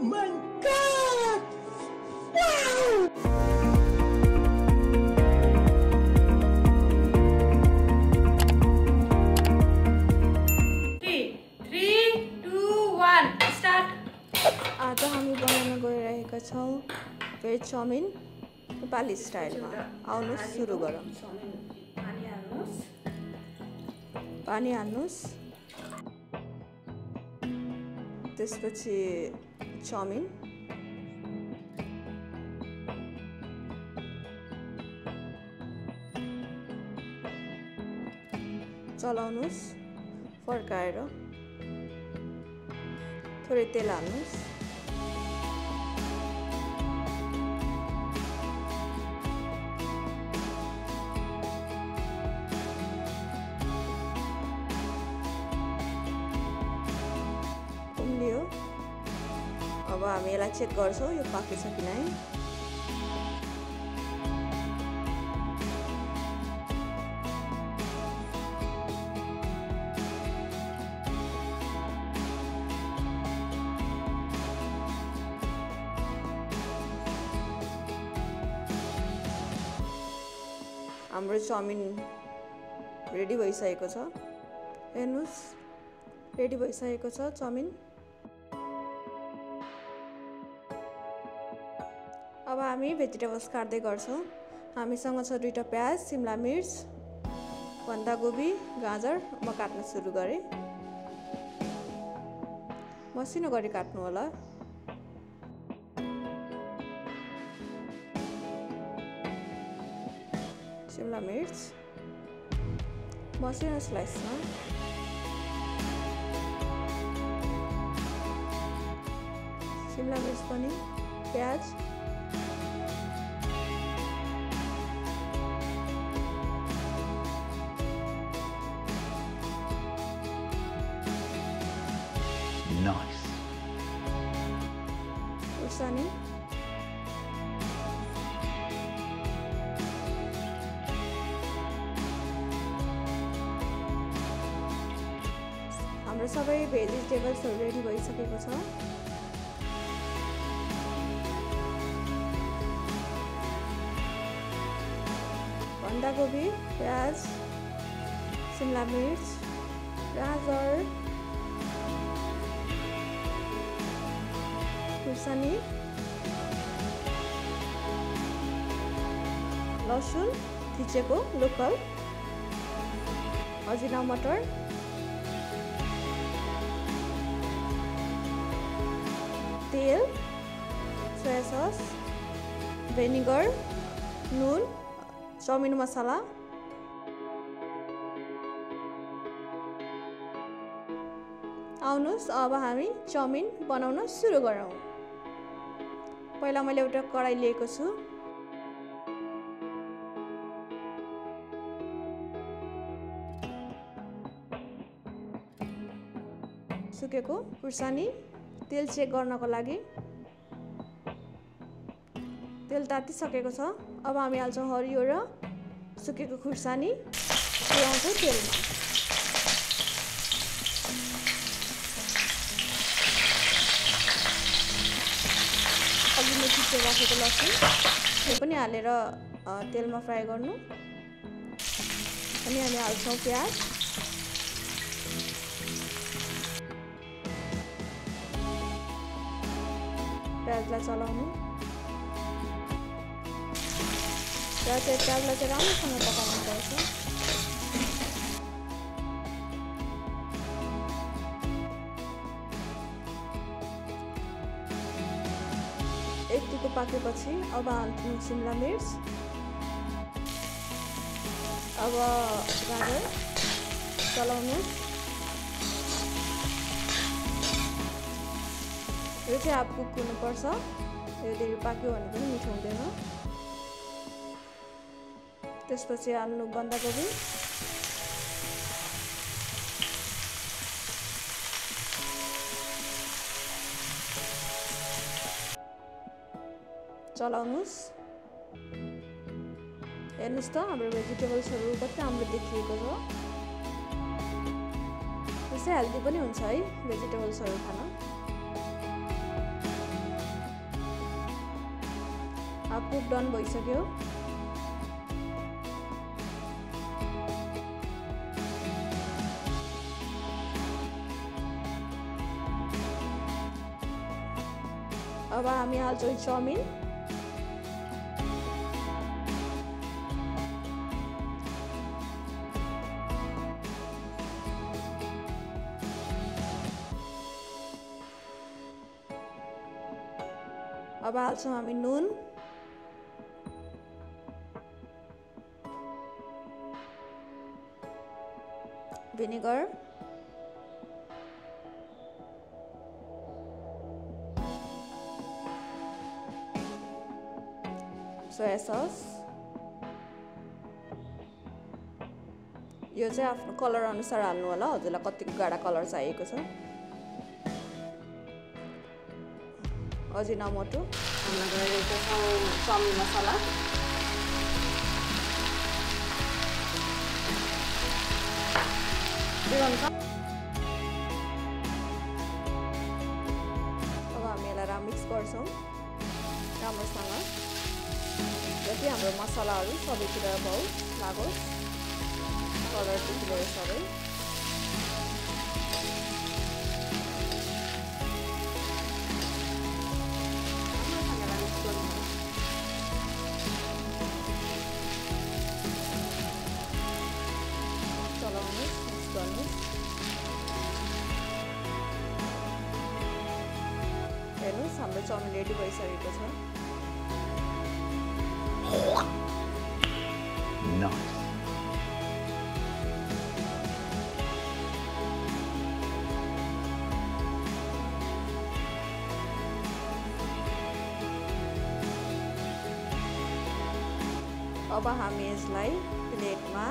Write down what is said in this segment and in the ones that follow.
my God! Wow! 3, 2, 1, start. आज हामी बनाउन गइरहेका छौं भेज चाउमिन नेपाली स्टाइलमा। आउनुहोस् सुरु गरौँ। पानी हाल्नुहोस्, त्यसपछि चाउमिन, चलाउनुहोस्, फर्काएर थोरै तेल हाल्नुहोस्, उम्लियो। अब हामी यसलाई चेक गर्छौं यो पाकेछ कि नै। हाम्रो चाउमिन रेडी भइसकेको छ। हेर्नुस्, रेडी भइसकेको छ चाउमिन। अब हामी भेजिटेबल्स काट्दै गर्छौं। हामीसँग छ 2टा प्याज, शिमला मिर्च, बन्दागोभी, गाजर। म काट्न सुरु गरे। मसिनो गरी काट्नु होला। शिमला मिर्च मसिनो स्लाइसमा, शिमला मिर्च पनि, प्याज, Nice. खुर्सानी, हाम्रो सबै भेजिटेबल्सहरू रेडी भइसकेको छ। बन्दागोभी, प्याज, शिमला मिर्च, गाजर, खुर्सानी, लसुन थिचेको लोकल, अजिनामटर, तेल, सोया सस, भेनिगर, नुन, चाउमिन मसला। आउनुहोस् अब हामी चाउमिन बनाउन सुरु गरौँ। पहिला मैले एउटा कराई लिएको छु। सुकेको खुर्सानी, तेल चेक गर्नको लागि। तेल तातिसकेको छ। अब हामी हाल्छौँ हरियो र सुकेको खुर्सानी, पुर्याउँछौँ तेलमा। अघि मैले थिचेर राखेको लसुन यो पनि हालेर तेलमा फ्राई गर्नु। अनि हामी हाल्छौँ प्याज, प्याजलाई चलाउनु। प्याजलाई चाहिँ राम्रोसँग पकाउनु पर्छ। यतिको पाकेपछि अब हाल्नु शिमला मिर्च, अब गाजर चलाउनु। यो चाहिँ हाफ कुक हुनुपर्छ। यो धेरै पाक्यो भने पनि मिठो हुँदैन। त्यसपछि हाल्नु बन्दागोभी, चलाउनुहोस्। हेर्नुहोस् त हाम्रो भेजिटेबल्सहरू कति राम्रो देखिएको छ। त्यसै हेल्दी पनि हुन्छ है भेजिटेबल्सहरू खान। हाफ कुक डन भइसक्यो। अब हामी हाल्छौँ चाउमिन। अब हाल्छौँ हामी नुन, भिनेगर, सोया सस। यो चाहिँ आफ्नो कलर अनुसार हाल्नु होला, हजुरलाई कतिको गाढा कलर चाहिएको छ। अजिनामोटो, चाउमिन मसला, अब हामी यसलाई मिक्स गर्छौँ राम्रोसँग, जति हाम्रो मसलाहरू सबैतिर लागोस्, कलरदेखि लिएर सबै। चलाउनुहोस्, मिक्स गर्नुहोस्। हेर्नुहोस् हाम्रो चाउमिन रेडी भइसकेको छ। Nice. अब हामी यसलाई प्लेटमा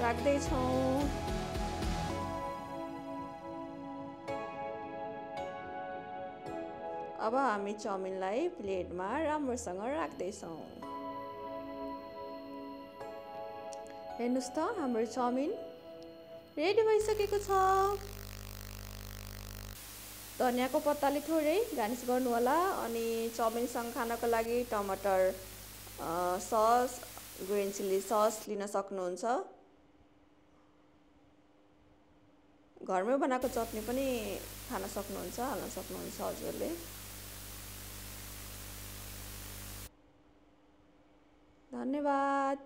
राख्दैछौँ। अब हामी चाउमिनलाई प्लेटमा राम्रोसँग राख्दैछौँ। हेर्नुहोस् त हाम्रो चाउमिन रेडी भइसकेको छ। धनियाको पत्ताले थोरै गार्निस गर्नु होला। अनि चाउमिनसँग खानको लागि टमाटर सस, ग्रिन चिल्ली सस लिन सक्नुहुन्छ। घरमै बनाएको चटनी पनि खान सक्नुहुन्छ, हाल्न सक्नुहुन्छ हजुरले। धन्यवाद।